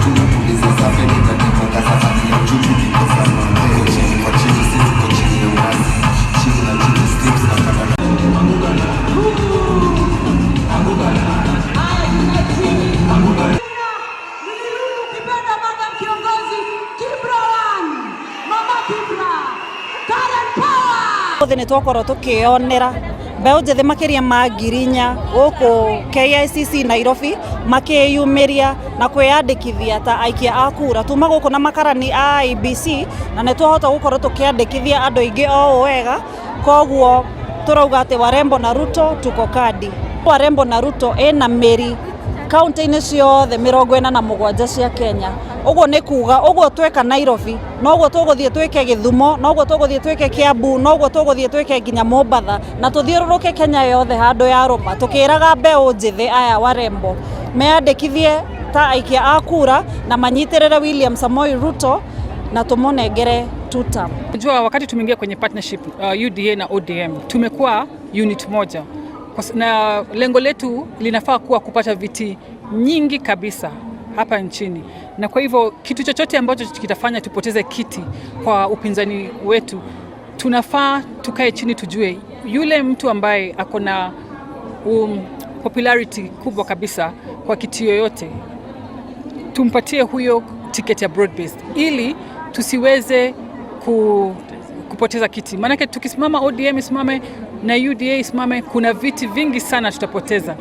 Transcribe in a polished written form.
Tunapuliza safi, nitatoka safari ya juu tukikosa mambo. Chini kwa chini, si tuko chini ya ngazi. Chini na chini, steps na panda. Ukipenda madam kiongozi Kibra one, Mama Kibra, Karen Power. Othe nä twakorwo tå kä onera mbeũ njĩthĩ makĩria ma 4,000 gũkũ KICC Nairobi makĩyumĩria na kwĩyandĩkithia ta aikia a kura. Tuma gũkũ na makarani a IEBC na nĩ twahota gũkorwo tũkĩandĩkithia andũ aingĩ o ũũ wega. Koguo tũrauga atĩ Warembo na Ruto tuko kadi. Warembo na Ruto ĩna mĩri kaunti-inĩ ciothe 47 cia Kenya. Ũguo nĩ kuga ũguo tweka Nairobi noguo tũgũthiĩ twĩke Gĩthumo, noguo tũgũthiĩ twĩke Kiambu, noguo tũgũthiĩ twĩke nginya Mombatha, na tũthiũrũrũke Kenya yothe handũ ya rũma tũkĩraga mbeũ njĩthĩ aya Warembo meyandĩkithie ta aikia a kura na manyitĩrĩre William Samoei Ruto na tũmũnengere tutam. Unajua, wakati tumeingia kwenye partnership UDA na ODM tumekuwa unit moja na lengo letu linafaa kuwa kupata viti nyingi kabisa hapa nchini, na kwa hivyo kitu chochote ambacho kitafanya tupoteze kiti kwa upinzani wetu, tunafaa tukae chini tujue yule mtu ambaye ako na popularity kubwa kabisa kwa kiti yoyote tumpatie huyo tiketi ya broad based ili tusiweze kupoteza kiti. Maanake tukisimama ODM isimame na UDA isimame, kuna viti vingi sana tutapoteza.